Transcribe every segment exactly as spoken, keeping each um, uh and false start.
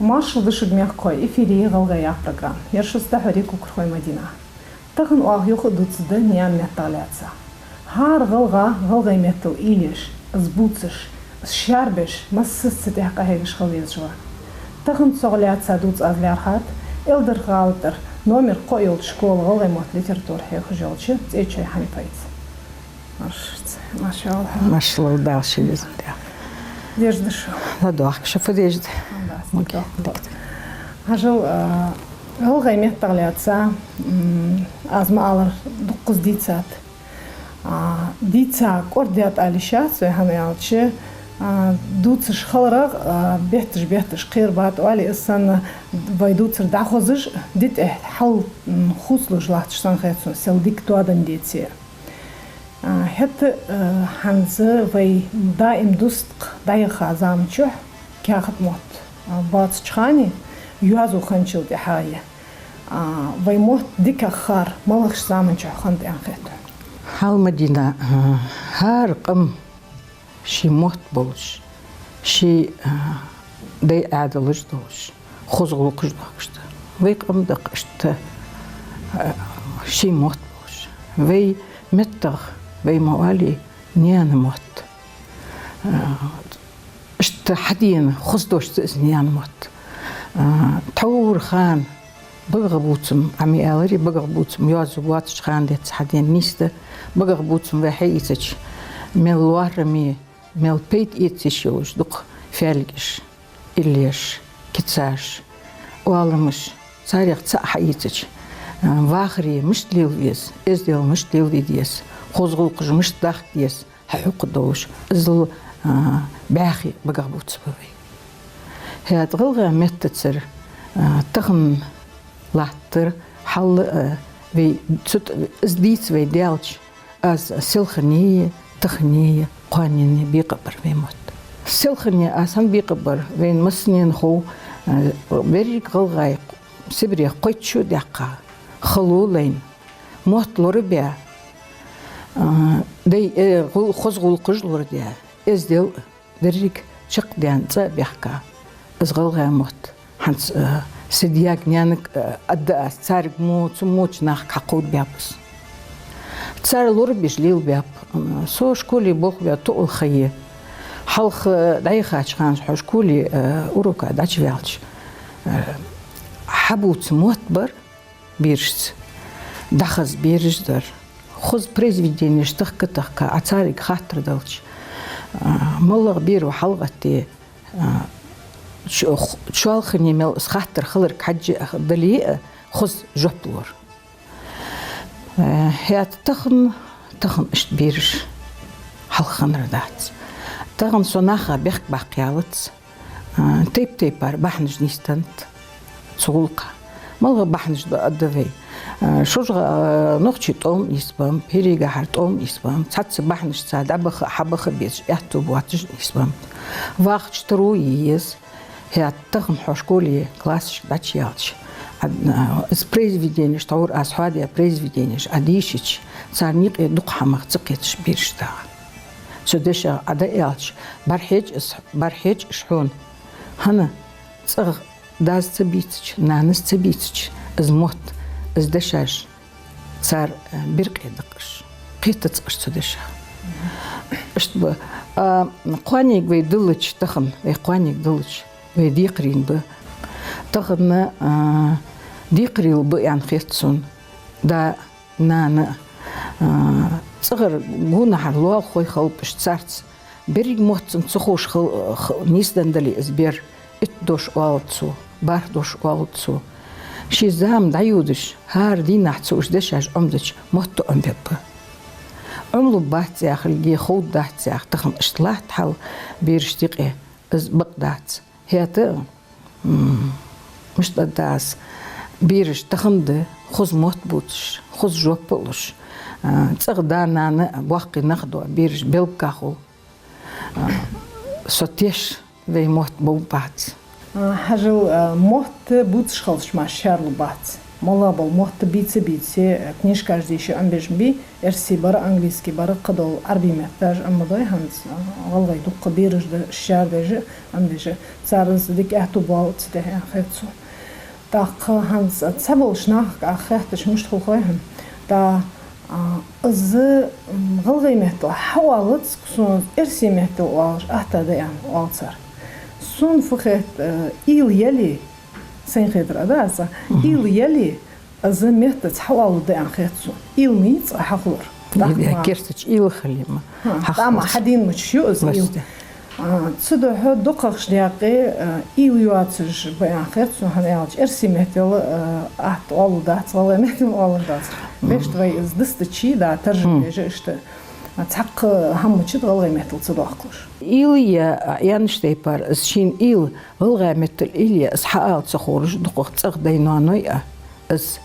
Маршал да шуга, мехкахой, эфире «ГӀалгӀай» яха программа. Ер шуца дӀахьор я Кукурхой Мадина. Тахан оаха юха а дувцаргда наьна меттах лаьца. ХӀара гӀалгӀа гӀалгӀай меттала уйла еш, из бувцаш, из шаьрбеш, массаза цу тӀа къахьегаш хила везаш ва. Тахан цох лаьца дувца аз лаьрхӀад Эльдарха гӀала тӀара номер кхо йолча школа гӀалгӀай мотт, литература хьехаш йолча ЦӀечой Хьанифайца. Маршалла. Маршалла, Дала ший веза. Дезаш да шо. ЛадоагӀа, шо фу дезаш да? Хьажал, а, гӀалгӀай меттах лаьца, м, аз ма аллара, дуккхаза дийцад. А, дийца кӀордадаьд ала йиш яц вай, хӀана аьлча, а, дувцаш хиларах, а, бетташ-бетташ кхерабад, оалий, из санна вай дувцар дӀахозаш, ди тӀа хьал, м, хувцалуш латташ санна хет сона, сел дика тоаденна деце. А, хӀаьта, а, хӀанз вай даим дустагӀа дӀаяха заман чухь каьхат мотт, а, боацача хана, йоазув хинначул тӀехьагӀа, а, вай мотт дикагӀа хар малагӀча заман чухь хиннад аьнна хет хьона? Хьажал, Мадина, а, хӀара къам ший мотт болаш, ший, а, дай Ӏаьдалаш долаш, хоза гӀулакхаш доахаш да. Вай къам да-кх иштта, а, ший мотт болаш. Вай меттах, вай ма оалий, наьна мотт. А, иштта хьадена хоза дош да из наьна мотт. А, тхьовра хана багахбувцам, Ӏа ма аьларий, багахбувцам йоазув боацача хана денз хьадена нийсда, багахбувцам вай хьаийцача, мел лоархӀаме, мел пайда эца йиш йолаш дукха фаьлгаш, иллеш, кицаш, оаламаш, царех цаӀ хьаийцача, а, вахаре мишта лела веза, эздел мишта лелаве деза, хоза гӀулакхаш мишта дахка деза, хьахьокха долаш, иззал, а, бӀаьхий багахбувцаш ба вай. ХӀаьта гӀалгӀай меттацара, а, тахан латтар хьал, а, вай цу тӀа, из дийца вай даьлча, аз селхане, тахане, кхоанене бекъабар вай мотт. Селхане аз хӀана бекъабар, вайна массанена хов, а, берригаш гӀалгӀай Сибрех кхойтта шу даьккха, хало лайна, мотт лорабаь, а, дай, э, гӀул-, хоза гӀулакхаш лорадаь, эздел а, деррига чакхдаьнна цӀа а баьхка, из гӀалгӀай мотт хӀанз, э, са даьга, наьнага, э, аргда аз, царга мо, цу моча нахага хьакховдабаьб аз. Цар лорабеш лелабаьб. Со школе болх баь тоъал ха я. Хьалха, э, дӀаяхача хана хьо школе, э, урока дӀачуваьлча, э, хьабувца мотт бар берашца. ДӀахаза бераш дар. Хоза произведенеш тахка-тахка, Ӏа царга хаттар делча, а, малагӀа бер ва хьалгӀатте, а, чу-, чоалхане мел из хаттар хиларга хьежжа дале а, хоза жоп лора. Э, хӀаьта тахан, тахан иштта бераш хьалха хиннар дац. Тахан со наха бехк баккха ялац. А, тайп-тайпара бахьанаш нийсденнад цу гӀулакха. МалагӀа бахьанаш да аргда вай? А, шужга, а, нохчий тӀом нийсбеннаб, пхьерегахьара тӀом нийсбеннаб, цхьацца бахьанашца дӀабаха а, хьабаха а безаш, аьттув боацаш нийсбеннаб. Вахача таро е еза. ХӀаьта тахан хьо школе классашка дӀачуяьлча, а, а, из произведенеш, тхьовра аз хьоадаь произведенеш Ӏа дийшача, царна юкъе дукха хӀамах ца кхеташ бераш да. Цу дешах Ӏа дӀааьлча, бӀарахьежа уж, бӀарахьежа уж хьона. ХӀана? ЦӀагӀа дас ца бийцача, нанас ца бийцача, из мотт, из дешаш цар, э, биркъе да-кх уж. Кхетац-кх уж цу дешах. Иштта ба. А, кхоанега вай диллача тахан, вай кхоанега диллача, вай декхарийна ба. Тахан, а, декхарийла ба аьнна хет сона. Да, нана, а, цӀагӀара гонахьара лоалахой хилба уж, царца беррига мотт цунна ца ховш хил-, х-, нийсденна дале из бер, итт дош оалац цо, бархӀ дош оалац цо. Ший зама дӀайодаш, хӀара дийнахьа цо уж дешаш Ӏомадича, мотт а Ӏомабергба. Ӏомалургбац яхилга, ховргдац яха, тахан иштта латт хьал берашта юкъе, из бакъ дац. ХӀаьта, м, мишта аргда аз, бераш тахан да хоза мотт бувцаш, хоза жоп а луш, а, цӀагӀа да-нана а, боккхий нах а дола бераш белггахул. А, со теш вай мотт бовргбац. А, хьажал, а, мотт бувцаш хилча мара шаьрлургбац. Мел бола мотт бийца-бийца, книжкаш деша Ӏомабеш бий, эрсий бар, английский бар, кхыдола Ӏарбий метташ Ӏомадой хӀанз, а, гӀалгӀай дукха бераш да шаьра деш Ӏомадеш. Цар из дика аьттув боал ца дехьа хет сона. ТӀаккха хӀанз цхьаболча нахага хаттача мишта хул хой хьона? Да, а, из, м, гӀалгӀай меттала хьаоалац сона, эрсий меттала оалаш атта да аьнна оал цар. Сона фу хет, э, уйла яле, сайна хетар а да аз, уйла яле, из меттаца хьаоаларгда аьнна хет сона. Уйла ма йий цкъа хьахулар. ТӀаккха ма керстача уйла хиле ма. ХӀа, хьахулар. ТӀаккха ма хьадийна мича ю из уйла. А, цудухьа дукхагӀча даькъе, а, уйла йоацаш ба аьнна хет сона, хӀана аьлча эрсий меттала, а, атта оалаш дац, гӀалгӀай меттала оалаш дац. Вешта вай из дустача, да, таржам беш иштта, а, цхьаккха хӀама мичад гӀалгӀай меттала ца доаккхалуш. Уйла я, а, аьннача тайпара, из шийна уйла, гӀалгӀай меттала уйла я, из хьаала ца ховраш дукхагӀа цӀагӀа дай-ноаной а, из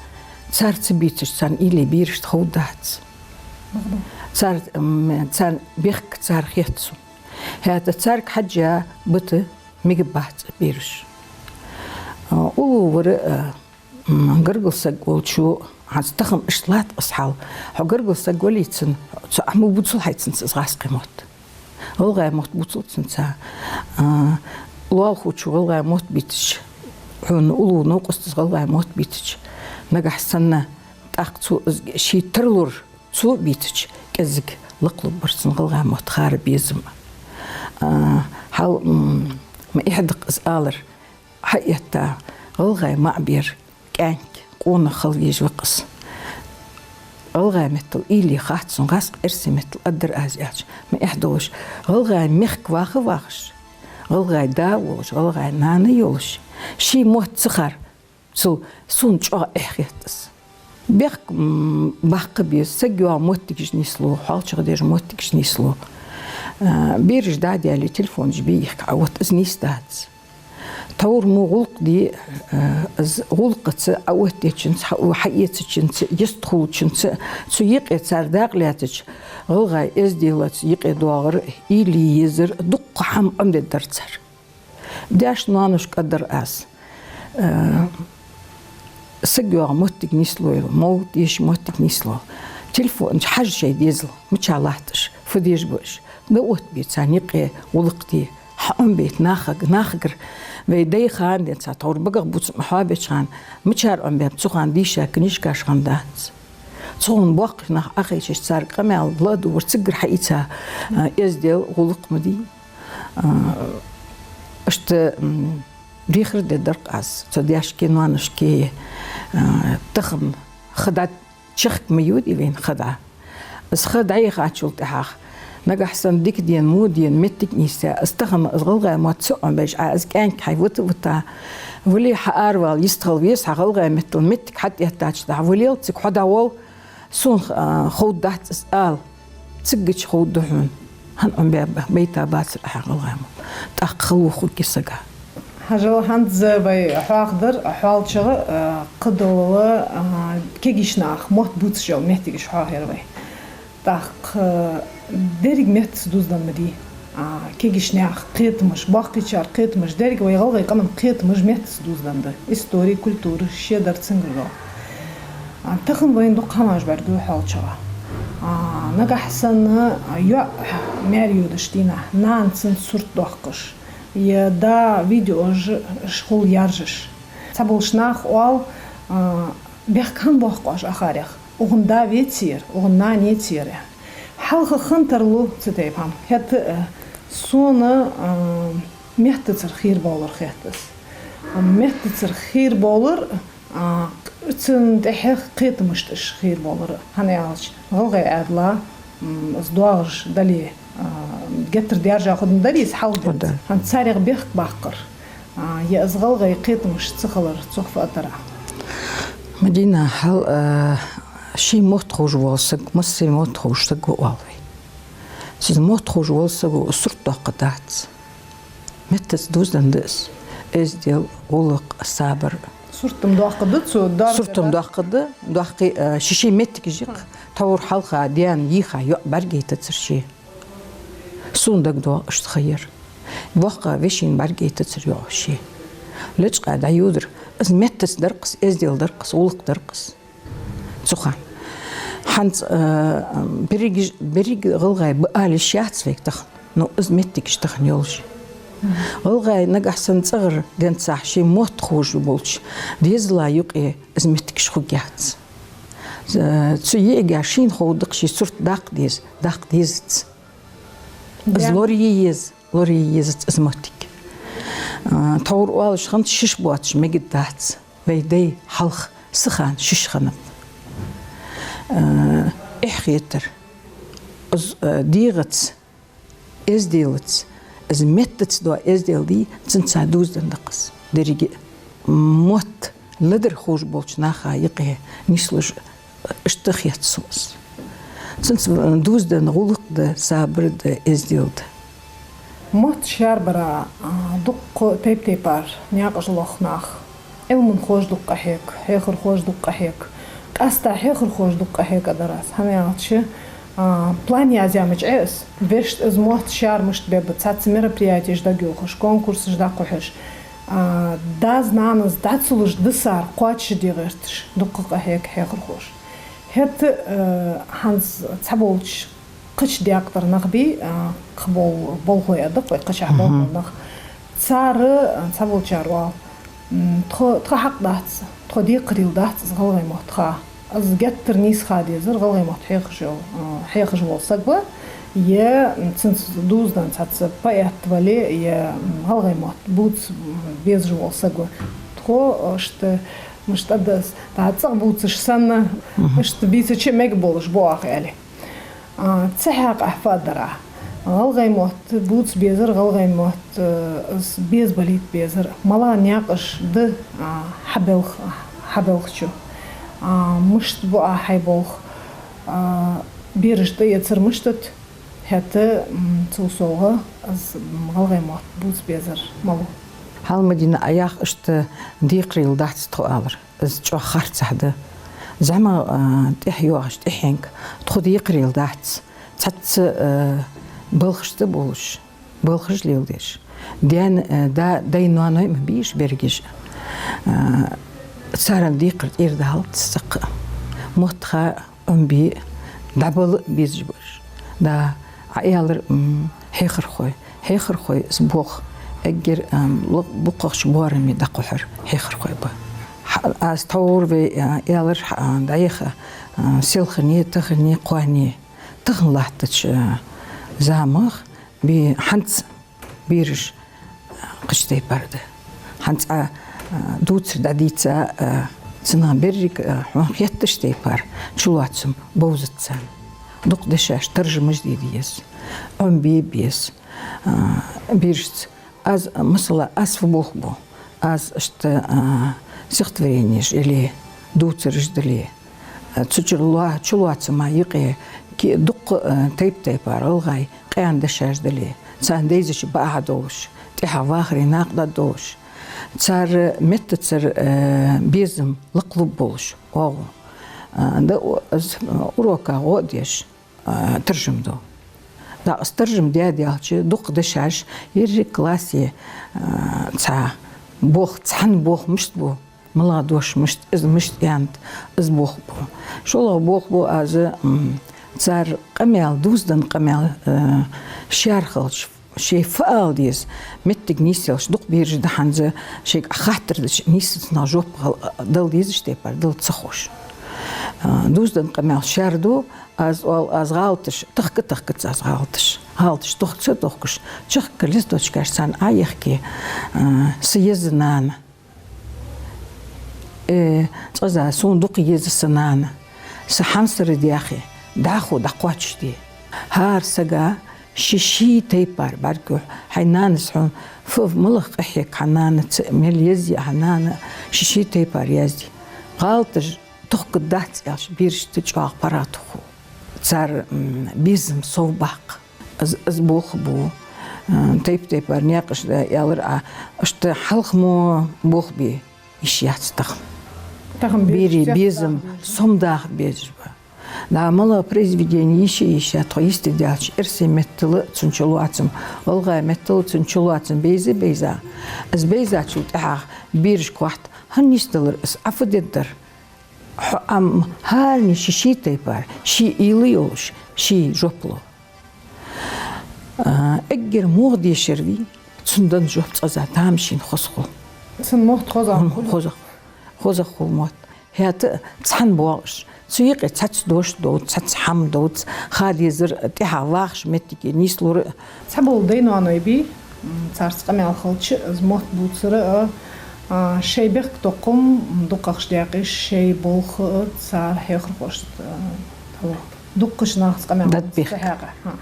цар ца бийцача, царна уйла я берашта ховргдац. Цар, м, царна бехк цар хет сона. ХӀаьта царга хьежжа бита мегаш бац бераш. А, уллув вар, а, м, гаргара саг волчо, хӀанз тахан иштта латт из хьал. Хьо гаргара саг вале цунна, цо Ӏомабувцал хьайца цунца из гӀазкхий мотт. ГӀалгӀай мотт бувцал цунца. А, лоалахочо гӀалгӀай мотт битача, хьона уллув новкъостас гӀалгӀай мотт битача, нагахьа санна тӀаккха цо из ший тарлур цо бийцача, кӀезига лакхлургбар цунна гӀалгӀай мотт хара безам. А, хьал, м, ма эхь да-кх из алар, хьаэтта гӀалгӀай маӀа бер кӀаьнк, къонах хила везаш ва-кх из. ГӀалгӀай меттала уйла я хац сона, гӀазкхий, эрсий меттала аргдар аз аьлча, ма эхь долаш, гӀалгӀай мехка ваха а вахаш, гӀалгӀай да а волаш, гӀалгӀай нана а йолаш, ший мотт ца хар, цул сона чӀоагӀа эхь хет из. Бехк, м, баккха беза, саг йоагӀа моттигаш нийслу, хьоалчагӀа деш моттигаш нийслу. А, бераш дӀа а даьле, телефонаш бе йихка, а вот из нийсдац. Тхьовра мо гӀулакх де, а, из гӀулакхаца Ӏооттаечунца, хьа-, хьаэцачунца, йистхулачунца, цу юкъе цар дакъа лаьцача, гӀалгӀай эзделаца юкъе доагӀар, уйла е езар, дуккха хӀама Ӏомадергдар цар. Даьш-ноаношка аргдар аз. Э, саг йоагӀа моттиг нийслу, мовлат деша моттиг нийслу. Телефон чу хьажа шоай дезал, мича латт уж, фу деш ба уж. ДӀаоттабе царна юкъе гӀулакх де. ХьаӀомабайта нахага, нахагара вай дай хана денз, цхьа тхьовра багах бувца ма хьоабеча хана, мичара Ӏомабаьб цу хана дийша книжкаш хиннадац. Цу хана боккхий нах Ӏохайшача, царга къамаьл ладувгӀар, циггара хьаийца, а, эздел, гӀулакх ма дий. А, иштта, м, дехар дергдар-кх аз цу даьшкеи ноаношкеи, а, тахан хада чехка ма йода вайна хада. Из ха дӀаяхачул тӀехьагӀа, нагахьа санна дика дена, во дена, моттиг нийсъяь, из тахан из гӀалгӀай мотт ца Ӏомабеш, Ӏа из кӀаьнк хьай вита-вита, вале хьа аравала йистхила веза хьа гӀалгӀай меттала моттиг хьатӀаэттача, дӀа валел цига хьо дӀавол, сона, а, ховргдац из ала. Циггача ховргда хьона. ХӀана Ӏомабаь, байта бацар Ӏа хьа гӀалгӀай мотт? ТӀаккха хало хургья сага. Хьажал, хӀанз вай хьоахадир, хьоалчагӀа, а, кхыдола, а, кегийча наха мотт бувцаш йола моттигаш хьоахайир вай. ТӀаккха деррига меттаца дувзаденна ма дий. А, кегийча наьха кхетамаш, боккхийчар кхетамаш, деррига вай гӀалгӀай къаман кхетамаш меттаца дувзаденна да. Истори, культура, шедар цунгара дола. А, тахан вайна дукха хӀамаш бӀаргагу хьоалчагӀа. А, нагахьа санна, а, йоӀ маьре йодача дийнахьа, нана цун сурт доаккхаш, е да видеош хул яржаш. Цхьаболча наха оал, а, бехк хӀана боаккх оаш акхарех? Укхун да веций ер, укхун нана еций ер? Хьалха хинна тарлу цу тайпа хӀама. ХӀаьта, а, сона, а, меттацара хийра болар хет из. Меттацара хийра болар, а, цунна тӀехьа кхетамашта уж хийра болар. ХӀана аьлча, гӀалгӀай Ӏаьдала, м, из доагӀаш дале, а, геттара даьржа хургдарий из хьалха денз? ХӀана царех бехк баккхар? А, е из гӀалгӀай кхетамаш ца хилар цох фу оттар Ӏа? Мадина, хьал, а, ший мотт ховш вола саг, массане мотт ховш саг ва оал вай. Ший мотт ховш вола саго сурт доаккхаргдац. Меттаца дувзаденна да из. Эздел, гӀулакх, сабар. Сурт-м доаккхаргда цо, дорага. Сурт-м доаккхаргда, доаккхе, а, ший-ший моттигашка. Тхьовра хьалха даьна йийха йоӀ бӀаргаяйтацар ше. Сона дагадоагӀа иштта ха яр. Боккха вешийна бӀаргаяйтацар йоӀ ше. Лечкъа дӀайодар, Из меттаца дар-кх из, эздел дар-кх из, гӀулакх дар-кх из. Цу хана. ХӀанз, э, берригаш-, беррига гӀалгӀай ба ала йиш яц вайга тахан. Ну, из моттигаш тахан йолаш. ГӀалгӀай нагахьа санна цӀагӀара денз ший мотт ховш болча дезала юкъе из моттигаш хургьяц. Э, цу йиӀига шийна ховргда-кх ший сурт даккха деза, даккха дезац. Из лорае еза, лорае езац из моттиг. А, тхьовра оалаш хиннад, шиш боацаш мегаргдац. Вай дай хьалха са хана шиш хиннаб. А, эхь хетар. Из, а, дегӀаца, эзделаца, из меттаца дола эздел дий, цунца дувзаденна да-кх из. Деррига мотт ледар ховш болча наха юкъе нийслуш, иштта хет сона из. Цунца дувзаденна гӀулакх да, сабар да, эздел да. Мотт шаьрбара, а, дуккха тайп-тайпара наькъаш лох нах. Ӏилманхоша дукха къахьег, хьехархоша дукха къахьег. Къаьстта хьехархоша дукха къахьег а дар аз. ХӀана аьлча, а, план язъяь ма яций аз. Вешта из мотт шаьра мишта бергба, цхьацца мероприятеш дӀайохаш, конкурсаш дӀакхухьаш, а, дас-нанас дӀа ца луш дисар кхоачашде гӀерташ, дукха къахьег хьехархоша. ХӀаьта, а, хӀанз цхьаболча кхыча декъе тара нах бий, а, кхыбола болхлой а да-кх вай, кхычахьа болхлой нах. Цар, а, цхьаболчар оал: м, тхо, тха хьакъ дац, тхо декхарийла дац из гӀалгӀай мотт ха. Из геттара нийса ха дезар гӀалгӀай мотт хьехаш йола, а, хьехаш вола саг ва, е, м, цунца дувзаденна цхьацца поэт вале, е, м, гӀалгӀай мотт бувца, м, безаш вола саг ва. Тхо, а, иштта, мишта да из, дӀа цӀагӀа бувцаш санна, иштта бийцача мегаргболаш ба оаха, аьле. А, цу хьакъехьа фу дар Ӏа? ГӀалгӀай мотт бувца безар, гӀалгӀай мотт, э, из беза балийта безар. МалагӀа наькъаш да, а, хьа балха, хьа балхачо? А, мишта бу Ӏа хьай болх, а, бераш тӀаэцар мишта да? ХӀаьта, м, цул совгӀа, из, м, гӀалгӀай мотт бувца безар малув? Хьалмадина, Ӏа яхар иштта декхарийла дац тхо алар. Из чӀоагӀа харцахьа да. ЗӀамагӀа, а, тӀехьа йоагӀаш тӀехьенга тхо декхарийла дац. Цхьацца, а, балхашца болаш, балхаш леладеш. Даьна, а, да, дай-ноаной ма бий уж берригаш. А, царна декхар тӀера далац цхьаккха. Мотт ха Ӏомабе, дӀабала безаш ба уж. Да, Ӏа аьлар, м, хьехархой. Хьехархой, из болх эггара, м, лакх-, боккхагӀча боараме дӀакхухьар хьехархой ба. Хьа-, аз тхьовра вай, а, аьлар, хьа-, а, дӀаяха, а, селхане, тахане, кхоане, тахан латтача, а, замах бе-, хӀанз бераш, а, кхыча тайпара да. ХӀанз Ӏа, а, дувцар дӀадийца, а, цунах берригаш, а, хьона хеттача тайпара чулоацам бовзац царна. Дукха дешаш таржамаш де деза, Ӏомабе беза, а, берашца. Аз, масала, аз фу болх бу? Аз иштта, а, стихотворенеш или дувцараш дале, а, цу чулоа-, чулоацама юкъе ки-, дуккха, а, тайп-тайпара гӀалгӀай къаьна дешаш дале, царна дайзача бакъахьа долаш, тӀехьа вахаре накъадаргдолаш, цар меттацара, а, безам лакхлургболаш, оагӀув. А, да, у-, аз, а, урока гӀо а деш, а, таржам ду. ТӀаккха аз таржам даьд аьлча, дукха дешаш, еррига классе, а, цхьа болх, цхьан болх мишта бу, малагӀа дош мишта, из мишта аьннад, из болх бу. ШоллагӀа болх бу аз, м, цар къамаьл, дувзаденна къамаьл, а, шаьра хилча, шоай фу ала деза моттиг нийсъелча, дукха бераш да хӀанз, шоайга хаттар дича, нийсса цунах жоп хьал-, дала дезача тайпара дала ца ховш. А, дувзаденна къамаьл шаьра ду, аз оал, аз гӀалаташ, тахка-тахкац аз гӀалаташ. ГӀалаташ тох-, ца тохкаш, чехка листочкаш царна Ӏояхке, а, са еза нана. Э, цкъаза сона дукха еза са нана. Са хьамсара даьхе, дӀахо дӀакхоачашде. ХӀара сага ший-ший тайпара бӀаргагу хьай нанас хьона, фу, малагӀа къахьег хьа нанаца, мел еза я хьа нана, ший-ший тайпара язде. ГӀалаташ тохкаргдац аьлча, берашта чӀоагӀа паргӀато хул. Цар, м, безам совбаккха. Из, из болх бу, а, тайп-тайпара наькъаш да, аьлар Ӏа, иштта хьалха мо болх бе йиш яц тахан. Тахан берий безам сомадаха безаш ба. Да, малагӀа произведени йиша-йиша тхо йистедаьлча, эрсий меттала цун чулоацам, гӀалгӀай меттала цун чулоацам бейза-бейза. Из бейзачул тӀехьагӀа бераш кхоатт ХӀана нийсделар из, Ӏа фу дергдар? Хьо ам хӀаране ший-ший тайпара, ший уйла йолаш, ший жоп лу. А, эггара вогӀа дешар вий, цунна денна жоп цкъаза тамашийна хоза хул. Цун мотт хоза хул. Хоза, хоза хул мотт. ХӀаьта а цхьана боагӀаш, цу юкъе цхьацца дош довз, цхьацца хӀама довз, ха дезар тӀехьа вахаш моттиге нийслора. Цхьабола дай-ноаной бий, м, царца къамаьл хилча, из мотт бувцар а, а, шоай бехк токхам, м, дукхагӀча даькъе шоай болх а цар хьехархошта, а, дӀалу. Дуккхача нахаца къамаьл хилча, ца хьакъехьа.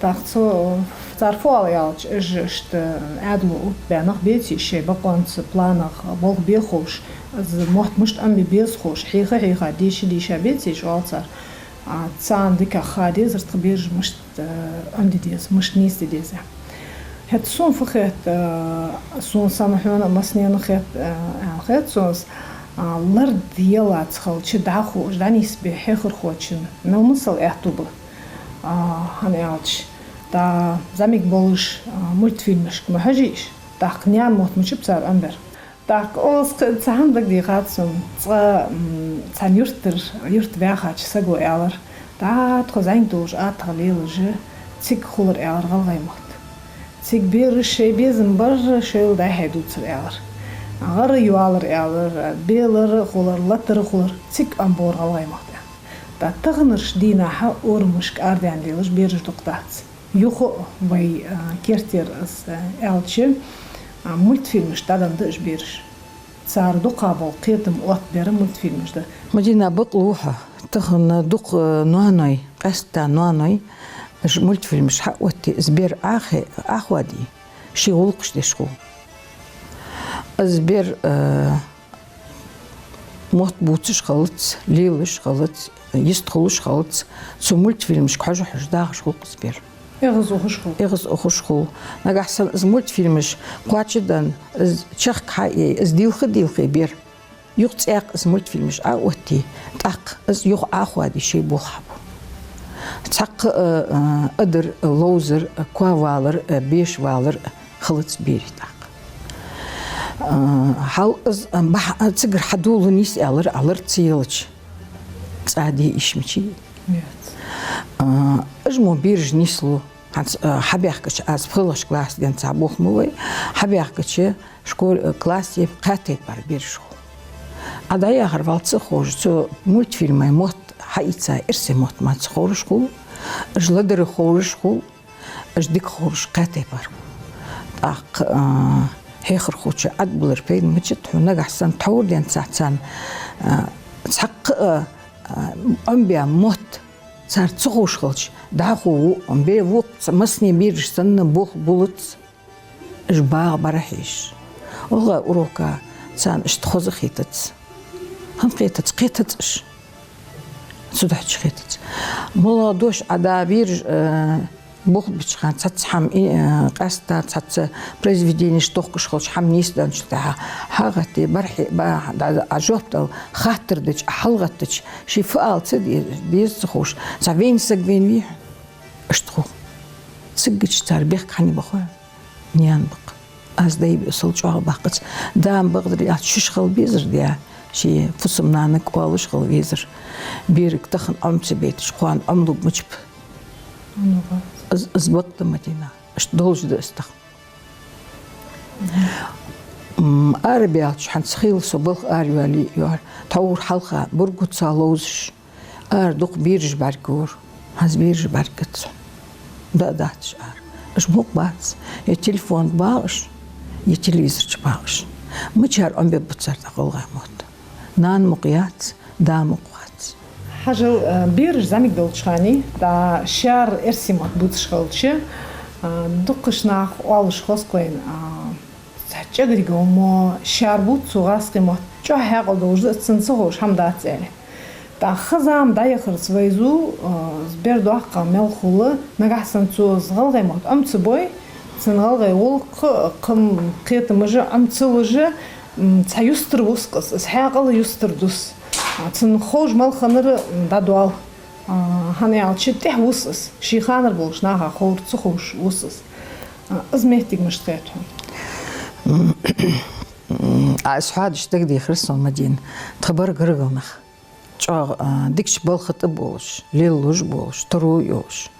ТӀаккха цу, цар фу оал аьлча, уж иштта Ӏаьдало оттабаь нах беций, шоай бокъонца, планах болх бе ховш, из мотт мишта Ӏомабе беза ховш, хьийха-хьийха, дийша-дийша беций уж, оал цар. А, царна дикагӀа ха дезар тха бераш мишта, а, Ӏомаде деза, мишта нийсде деза. ХӀаьта сона фу хет, а, сона санна хьона а массанена хет, а, аьнна хет сона из, а, лард еллаца хилча дӀахо уж дӀанийсбе хьехархочун мел масал аьттув ба. А, хӀана аьлча, тӀа зӀамига болаш, а, мультфильмашка ма хьожий уж, тӀаккха наьна мотт мичаб цар Ӏомабер. ТӀаккха оалаш кхы цхьа хӀама дагадехад сона, цкъа, м, цхьан юртара, юрта ваьхача саго аьлар: «ДӀа тхо зӀамига долаш аттагӀа лелаш, цига хулар», — аьлар, — «гӀалгӀай мотт. Цига бераш шоай безам бар шоайла дӀа-хьа дувцар», — аьлар. «ГӀар йоалар», — аьлар, — «белар хулар, латар хулар, цига Ӏомабора гӀалгӀай мотт», — аьнна. ТӀа таханарча дийнахьа орамашка арадаьнна лелаш бераш дукха дац. Юха а вай, а, кертера из, а, аьлча, а, мультфильмашта дӀаденна да уж бераш. Цар дукха бола кхетам оттабер мультфильмаш да. Мадина, бакълув хьо, тахан дукха, а, ноаной, къаьстта ноаной, уж мультфильмаш хьаоттае, из бер Ӏохе-, Ӏохоаде, ший гӀулакхаш деш хул. Из бер, а, мотт бувцаш хилац, лелаш хилац, йистхулаш хилац, цу мультфильмашка хьожа-хьожа дагӀаш хул-кх из бер. ЭгӀаз ухаш хул. ЭгӀаз ухаш хул. Нагахьа санна из мультфильмаш кхоачаденна, из чехка хьаайе, из дийлха-дийлхе бер, юха цӀаькха из мультфильмаш Ӏооттае, тӀаккха из юха Ӏохоаде, шоай болх хьабу. Цхьаккха а, а, адар, ловзар, коа валар, а, беша валар хилац берий тӀаккха. А, хьал из, а, бахь-, а, цигара хьадола нийса аьлар, алар ца елча, цӀа де йиш мичай. Яц. А, уж мо бераш нийслу, хӀанз, а, хьабаьхкача, аз пхелагӀча классе денз цхьа болх ма бой, хьабаьхкача школ-, а, классе кхаь тайпара бераш хул. Ӏа дӀаяхар валца а ховш, цу мультфильмай мотт хьаийца эрсий мотт мара ца ховраш хул, уж ладара ховраш хул, уж дика ховраш кхаь тайпара хул. ТӀаккха, а, хьехархочо Ӏадбалар пайда мичад хьона, нагахьа санна тхьовра денз цхьа царна, а, цхьаккха а, а, Ӏомабаь мотт цар ца ховш хилча, дӀахо во, бе воккха, массане бераш санна болх булац. Уж багӀа бӀарахьежаш. ГӀалгӀай урока царна иштта хоза хетац. ХӀана хетац? Кхетац уж. Цудухьа кхетац. МоллагӀа дош Ӏа да бераш, э, болх бича хана цхьацца хӀама, э, къаьстта цхьацца произведенеш тохкаш хилча, хӀама нийсденначул тӀехьагӀа хьагӀатте, бӀарахье, ба-, да-, Ӏа жоп дала хаттар дича, Ӏа хьалгӀаттача, ший фу ала ца де-, деза ца ховш, цхьа вейна саг вейнавий хьона? Иштта хул. Цигача цар бехк хьанна бахой? Наьна бакъ. Аз дай биъсал чӀоагӀа баккхац. Да-м бакъдар аьлча, шуьша хила безар, да, ший фусам-нанага оалаш хила везар. Берага тахан Ӏомаца беташ, кхоана Ӏомалург мичаб? Из, из бакъ да, Мадина. Иштта долаш да из тахан. М, арабаьлча, хӀанз хийла со балха араваьле а, йоах, тхьовра хьалха бургуца ловзаш, ара дукха бераш бӀаргагора. ХӀанз бераш бӀаргагац сона. Да а дац уж ара. Уж мукъа бац. Е телефон тӀа багӀаш, е телевизор чу багӀаш. Мичара Ӏомабергба цар тӀаккха гӀалгӀай мотт? Нана мукъа яц, да мукъа вац. Хьажал, а, бераш зӀамига долча хана, да, шаьра эрсий мотт бувцаш хилча, а, дуккхача наха оалаш хоза хул вайна, а, цхьа чӀагаргдола мо шаьра бувц цо гӀазкхий мотт, чӀоагӀа хьаькъал долаш да, цунна ца ховш хӀама дац, аьле. ТӀаккха ха-зама дӀаяхарца вайзу, а, из бер доккха мел хул, нагахьа санна цо из гӀалгӀай мотт Ӏома ца бой, цун гӀалгӀай гӀулакх, кхы-, кхетамаш Ӏома ца луш, м, цхьа юстара вус-кх из, из хьаькъал юстара дус. А, цунна ховш мел хиннар, м, дӀадоал. А, хӀана аьлча тӀехьа вус из, ший ханара болча наха ховр ца ховш вус из. А, из моттиг мишта хет хьона? М, а, из хьоадеш дагадехар сона, Мадина, тха бар гаргара нах. ЧӀоагӀа, а, дикача балха тӀа болаш, лелалуш болаш, таро йолаш.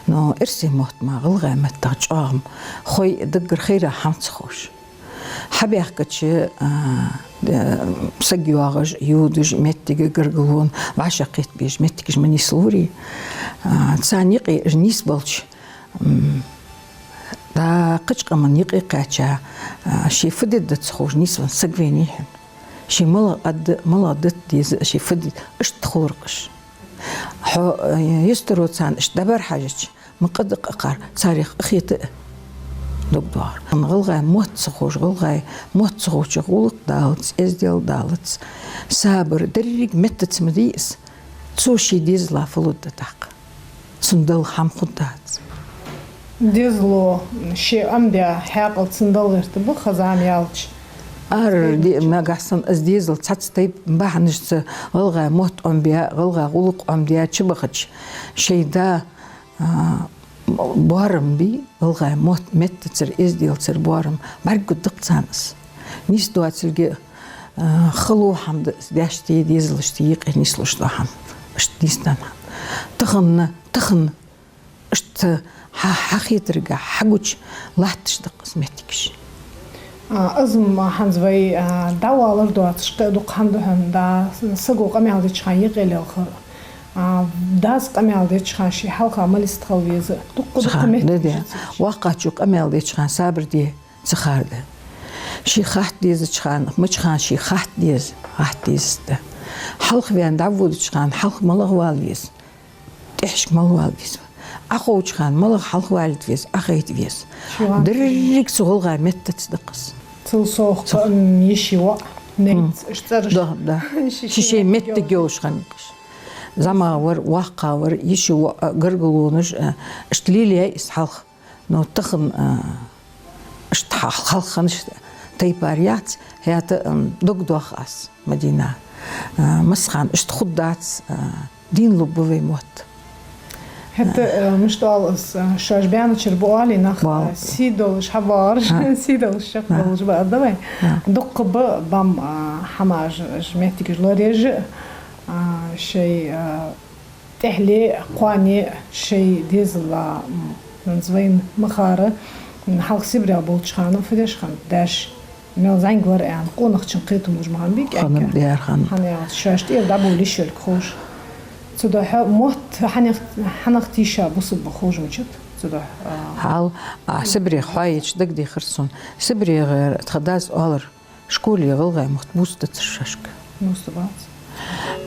Но эрсий мотт мара гӀалгӀай меттах чӀоагӀа-м хой, даггара хайра хӀама ца ховш. Хьабаьхкача, а, э, саг йоагӀаш, йодаш, моттиг гаргалонна вӀашагӀкхетабеш моттигаш ма нийслурий. А, царна юкъе уж нийсбелча, м, дӀа кхыча къаман юкъе кхаьча, а, ше фу дергда ца ховш нийсвенна саг вайнай хьона. Ше малагӀа аргда, малагӀа дита деза, ше фу де-, иштта хулар-кх уж. Хьо, э, юстаро царна иштта дӀабӀарахьежача, ма къа да-кх акхар, царех къахета а дог доагӀар. ГӀалгӀай мотт ца ховш, гӀалгӀай мотт ца ховчох гӀулакх далац, эздел далац, сабар, деррига меттаца ма дий из, цо ший дезала фу лургда тӀаккха? Цунна Далла хӀама хургдац. Дезало ше Ӏомадаь хьаькъал цунна Далла гӀерта ба, хоза хӀама яьлча. Ара де-, нагахь санна из дезал цхьацца тайпа бахьанашца гӀалгӀай мотт Ӏомабаь, гӀалгӀай гӀулакх Ӏомадаь чубахача, шоай да, а, боарам бий, гӀалгӀай мотт, меттацара, эзделцара боарам, бӀаргагургда-кх царна из. Нийсдоацилга, а, хало хӀама да из, даьшта, дезалашта юкъе нийслуш дола хӀама. Иштта нийсденна хӀама. Тахан, тахан иштта хьа-, хьахетарга, хьагуча латташ да-кх из моттигаш. А, из ма хӀанз вай, а, дӀаоалар доацаш, кхы а дукха хӀама да хьона, да, саго къамаьл деча хана юкъе лелхар. А, дас къамаьл деча хана ше хьалха малист хила веза. Дукха, дукха моттигаш да, да. Воккхачо къамаьл деча хана сабар де ца хар да. Ше хатта дезача хана, мача хана ше хатта деза, хатта дезац да. Хьалхаваьнна дӀаводача хана хьалха малагӀа вала веза, тӀехьашка малагӀа вала веза. Ӏоховча хана малагӀа хьалхавалийта веза, Ӏохайта веза. Деррига цу гӀалгӀай меттаца да-кх из. Цул совгӀа, м, йиший воӀ, нейц, м, иштта цӀераш. Да, да. Ши-ши шоай моттиг йолаш хиннаб-кх уж. ЗӀамагӀа вар, воккхагӀа вар, йиший воӀ, а, гаргалонаш, а, иштта лелаяьй из хьалха. Но тахан, а, иштта хьал-, хьалха хиннача тайпара яц, хӀаьта, ам, дог доах аз, Мадина. А, массахана иштта хургдац, а, дийна лургба вай мотт. ХӀаьта, а, мишта оал аз, а, шоаш баьнначара ба оалий нах, а, сий долаш хьабоагӀараш, а, сий долаш чакхдоалаш ба аргда вай. А. Дукха ба бам, а, хӀамаш, моттигаш лораеш а, а, шоай, а, тӀехьле, кхоане шоай дезала, м, хӀанз вайна ма харра, м, хьалха Сибрех болча хана фу деш хиннад даьша, мел зӀамига вар аьнна, къонахчун кхетам луш ма хиннабий кӀаьнка. Хиннаб, дера хиннаб. ХӀана аьлча, шоашта тӀера дӀабовла йиш йолга ховш. Цудухьа мотт хьанах, хьанах тийша бусалба ба ховш мичад. Цудухьа, а, хьал, а, Сибрех хьоаеча дагадехар сона. Сибрегара тха дас оалар: школе гӀалгӀай мотт бувцадацар шоашка. Бувцаргбац.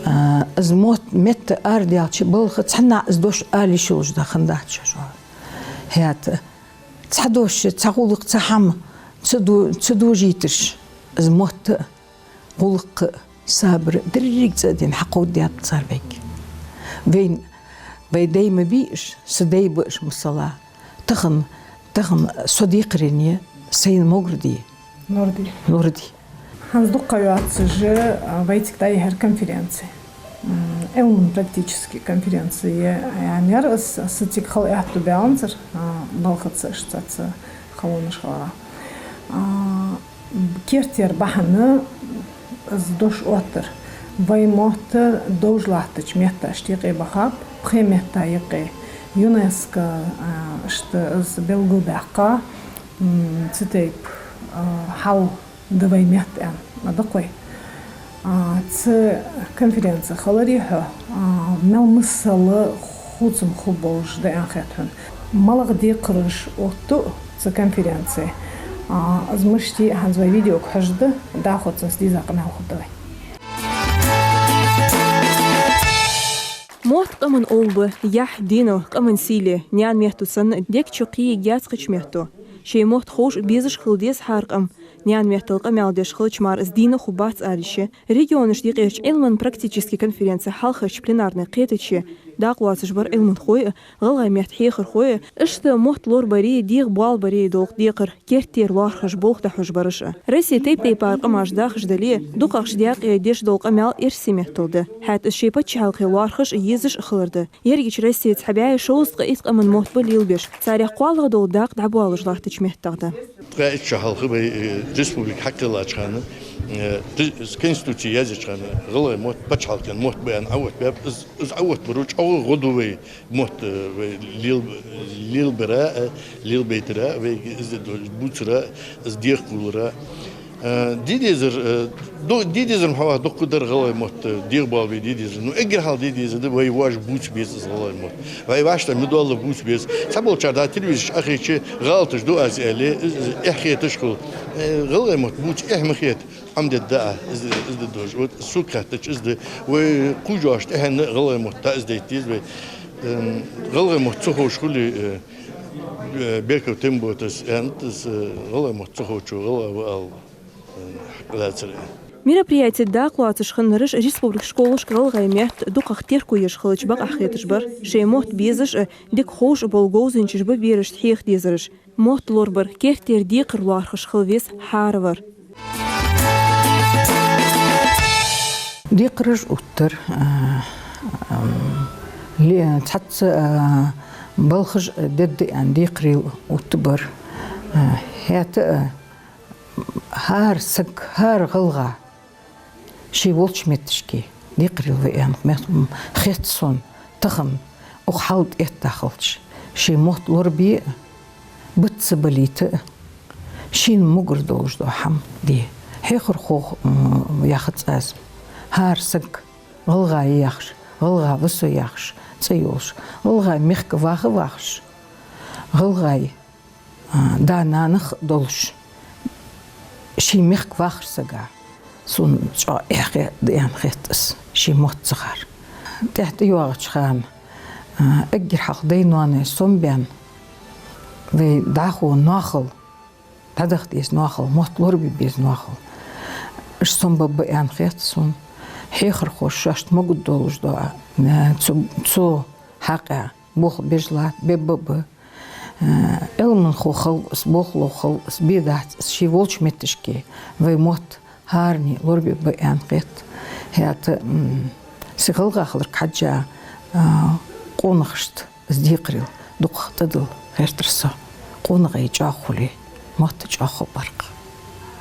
А, из мотт, метта арадаьлча, балха цхьаннахьа из дош ала йиш йолаш да хиннадац шоаш, оалар. ХӀаьта цхьа дош, цхьа гӀулакх, цхьа хӀама ца до-, ца дожийтараш, из мотт а, гӀулакх а, сабар а, деррига цӀа а дена хьакховдадаьд цар вайга. Вайна, вай дай ма бий уж, са дай ба уж, масала. Тахан, тахан со декхарийла я, сайна могар дий? Нур дий. Нур дий. ХӀанз дукха ха йоацаш, а, вай цига дӀайихьар конференци. М, Ӏилман-практически конференци я, яьннаяр аз, са цига хила аьттув баьннабацар, а, балхаца иштта цхьацца халонаш хиларах. А, керттера бахьан из дош оттар. Вай мотт довш латтача метташта юкъе бахаб, пхе метта юкъе. ЮНЕСКО, а, иштта из белгалбаьккха, м, цу тайпа, а, хьал да вай метта аьнна, ма дукха вай. А, цу конференце хилари хьо, а, мел масала хувцам хургболаш да аьнна хет хьона. МалагӀа декхараш отту цу конференце? А, из мишта я, хӀанз вай видеога хьожаргда, дӀахо цунца дийза къамаьл хургда вай. Мотт къаман ов ба, яхь, дино, къаман сийле, наьна метто санна, дег чу кхийга яц кхыча метто. Шоай мотт ховш, безаш хила деза хӀара къам. Наьна меттала къамаьл деш хилча мара из дийна хургбац, ала йиш я. Регионашта юкъерча Ӏилман-практически конференце хьалхарча пленарни кхетаче дакъа лоацаш бар Ӏилманхой а, гӀалгӀай метта хьехархой а, иштта мотт лорабари дегӀабоалабари долу декхар керттера лоархӀаш болх дӀахьош бараш а. Россе тайп-тайпара къамаш дахаш дале, дукхагӀча даькъе деш дола къамаьл эрсий меттала да. ХӀаьта из ший паччахьалкхе лоархӀаш а, езаш а хилар да. Ерригача Россе цхьа бӀаьи шовзткъа итт къаман мотт ба лелабеш. Царех кхоалагӀа дола дакъа дӀабоалаш латтача меттах да. Ткъаь итт шу хьалха вай, э, республика хьакхеллача хана, э, ри-, с-, Конституци язъеча хана, гӀалгӀай мотт паччахьалкхен мотт ба аьнна Ӏоотта баьб, из, из Ӏоотта баро чӀоагӀа гӀо ду вай мотт, э, вай лел-, лелабара, э, лелабайтара, вайга из де до-, бувцара, из дехкулара. Э, де дезар, э, ду-, де дезар ма хьа ваха дуккха дар гӀалгӀай мотт, э, дегӀабоалабе де дезар. Ну, эггара хьалха де дезар да, вай воаш бувца беза из гӀалгӀай мотт. Вай воашта мел дола бувца беза. Цхьаболчар да телевизораш ахийча, гӀалаташ ду аз аьле, из, из эхь хеташ хул. Э, гӀалгӀай мотт бувца эхь ма хета. Ӏомадергда а, из, из де дезаш. Вот сога хаьттача из да. Вай кхувш йолча тӀехьенна гӀалгӀай мотт дӀа из дайта деза вай. Эм, гӀалгӀай мотт ца ховш хуле, э, э, Беков Темботас аьннад, из, э, гӀалгӀай мотт ца ховчо гӀалгӀа ва аьлла, э, хьакъ лацар. Мероприяте дакъа лоацаш хиннараш республика школашка гӀалгӀай метта дукхагӀа терко еш хилча бакъахьа хеташ бар. Шоай мотт безаш а, дика ховш а бола говзанчаш ба берашта хьеха дезараш. Мотт лорабар керттера декхар лоархӀаш хила веза хӀара вар. Декхараш оттар, а, ам, ле-, цхьацца, а, балхаш дергда аьнна декхарийла оттабар. А, хӀаьта, а, хӀара саг, хӀара гӀалгӀа ший волча метташка декхарийла ва аьнна мет-, м, хет сона тахан, укх хьал тӀа этта хилча, ший мотт лорабе а, бутт ца балийта а, шийна мугӀара долаш дола хӀама де. Хьехархо, м, яхац аз, хӀара саг гӀалгӀа я яхаш, гӀалгӀа ва со яхаш цӀи йолаш, гӀалгӀай мехка ваха а вахаш, гӀалгӀай а, да-нанах а долаш, ший мехка вахар сага, сона чӀоагӀа эхь хетт, да аьнна хетт аз, ший мотт ца хар. ТӀехьа тӀайоагӀача хана, а, эггара хьалха дай-ноаной сомабаьнна, вай дӀахо ноахал, дӀадаха деза ноахал, мотт лорабе беза ноахал. Уж сомабаргба аьнна хетт сона. Хьехархоша шоашта могаддолаш дола, а, цу, цу хьакъехьа болх беш латт, бергба а ба. Э, Ӏилманхо хилва из, болх лов хилва из, бе дац из, ший волча метташка вай мотт хӀаране лорабергба аьнна хетт. ХӀаьта, м, са гӀалгӀа хиларга хьежжа, а, къонахашта из декхарийла дукхагӀа тӀадилла гӀертар со. КъонахӀай чӀоагӀа хуле, мотт чӀоагӀа хургба-кх.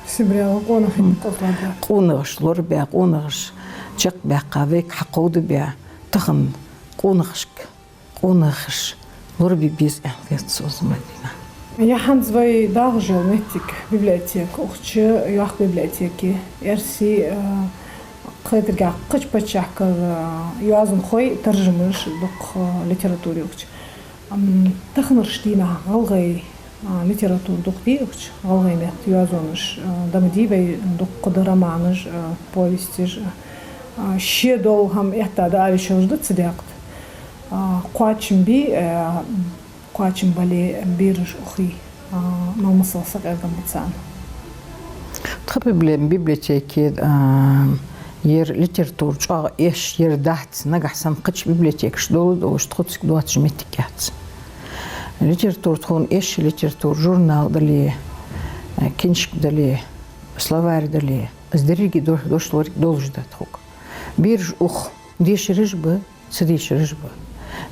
Сибрела къонахий кхозлагӀа. Къонахаш лорабаь, къонахаш чакхбаьккха, вайга хьакховдабаь, тахан къонахашка къонахаш лорабе беза аьнна хет сона, Мадина. Я хӀанз вай дагӀаш йола моттиг библиотека, укх чу йоккха библиотека я, эрсий, а, кхетаргахьа кхыча паччахьалкхера, а, йоазонхой таржамаш, дукха, а, литература я укх чу. Ам, таханарча дийнахьа гӀалгӀай, а, литература дукха дий укх чу, гӀалгӀай метта йоазонаш, а, да ма дий вай, дукха да романаш, а, повесташ, а, шедолу хӀама этта да а вешалж да ца декъта. А, кхоачам бий, а, кхоачам бале бераш ухий, а, мел масал сакъердам ба царна. Тха проблема библиотеке, а, ер литература чӀоагӀа эшаш ер дац, нагахь санна кхыча библиотекаш дола долаш тхоцига доацаш моттиг яц. Литература тхона эшаш, литература журнал дале, а, киншка дале, словарь дале, из дерриге до-, дош лориг долаш да тхога. Бераш ух дешараш ба, ца дешараш ба.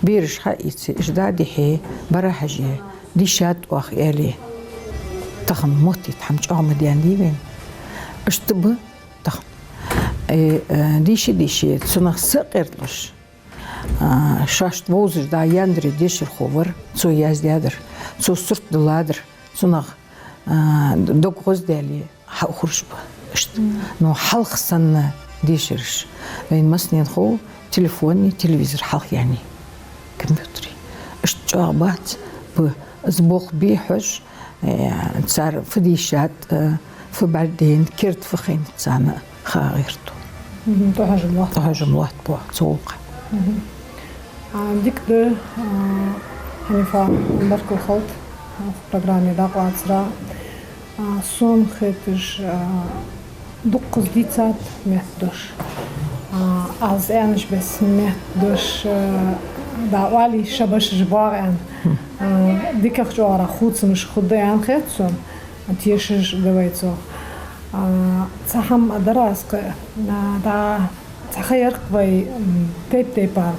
Бераш хьаийце, уж дӀа а дихье, бӀара хьаже, дийшад оаха аьле. Тахан моттийта хӀама чӀоагӀа ма даьннадий вайна. Иштта ба тахан. Э, э, дийша-дийша, цунах сакъердалуш, а, шоашта вовзаш дӀаяьннадар дешархо вар, цо яздаьдар, цо сурт даладар, цунах, а, д-, дог гӀоздаьле, хьаухараш ба. Иштта. Мгм. Но хьалха санна дешараш. Вайна массанена хов телефони, телевизор хьалха яьннай. Компьютери. Иштта чӀоагӀа бац, ба, из болх бе хьож, э, цар фу дийшад, э, фу бӀаргадайнад, керда фу хайнад царна хаа гӀерто. Мгм, тӀахьожам латт. ТӀахьожам латт боху, цу гӀулакха. Мгм. А, дика да, а, Хьанифа, баркал хилда, а, программе дакъа лацара. А, сона хеташ, а, дуккхаза дийцад метта дош. А, аз аьннача бесса метта дош, а, Да, оалий, ша башха боагӀа аьнна. А, дикагӀа чӀоагӀа хувцамаш хургда аьнна хет сона, тешаш да вай цох. А, цхьа хӀама дар аз кхы, а, да, цхьа ха яр-кх вай, м, тайп-тайпара,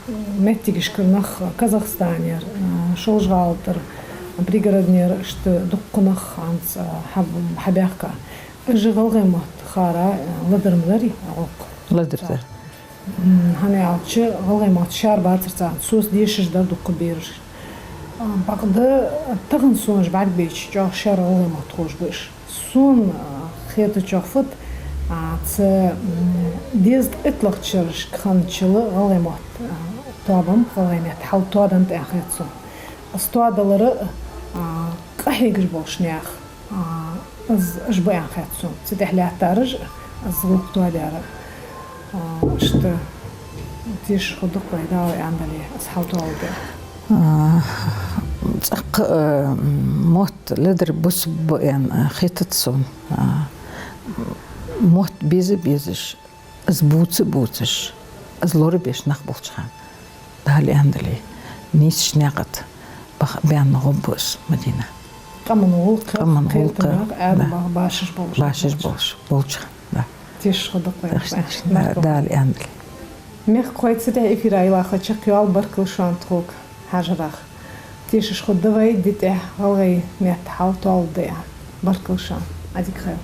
м, моттигашкара нах, Казахстанера, а, Шолжа-ГӀалатӀара, Пригороднера, иштта дуккха нах хӀанз, а, хьаб-, хьабаьхка. Уж гӀалгӀай мотт хара, а, ледар ма дарий гӀулакх? Ледар дар. М, хӀана аьлча, гӀалгӀай мотт шаьра бацар царна, соца дешаш дар дукха бераш. А, бакъда тахан сона уж бӀаргабайча, чӀоагӀа шаьра гӀалгӀай мотт ховш ба уж. Сона, а, хетачох фуд, а, цу, м, дезткъа иттлагӀча шерашка хинначул гӀалгӀай мотт, а, тоабам, гӀалгӀай меттан хьал тоадаьд аьнна хет сона. Из тоадалар, а, къахьегаш болча наьха, а, из, уж ба аьнна хет сона. Цу тӀехьа лаьттараш, из гӀулакх тоадаьр, а, иштта тешаш хургда-кх вай, Дала аьнна дале, из хьал тоалургда. А, цӀаккха, а, мотт ледар бусалба ба аьнна хетац сона. А, мотт беза безаш, из бувца бувцаш, из лорабеш нах болча хана, Дала аьнна дале, нийсача наькъа тӀа баха-, баьнна гӀо ба из, Мадина. Къаман гӀулакха, къаман гӀулакха, кхетамах, да, Ӏадамах башаш болаш, башаш болаш, болча хана, да. Тешаш хургда-кх вай, тешаш, да, Дала аьнна дале. Мехкахой, цу тӀа эфира йилаха чакхйоал, баркал шоана тхога хьажарах. Тешаш хургда вай, ди тӀа гӀалгӀай меттан хьал тоалургда аьнна. Баркал шоана, Ӏадика хийла.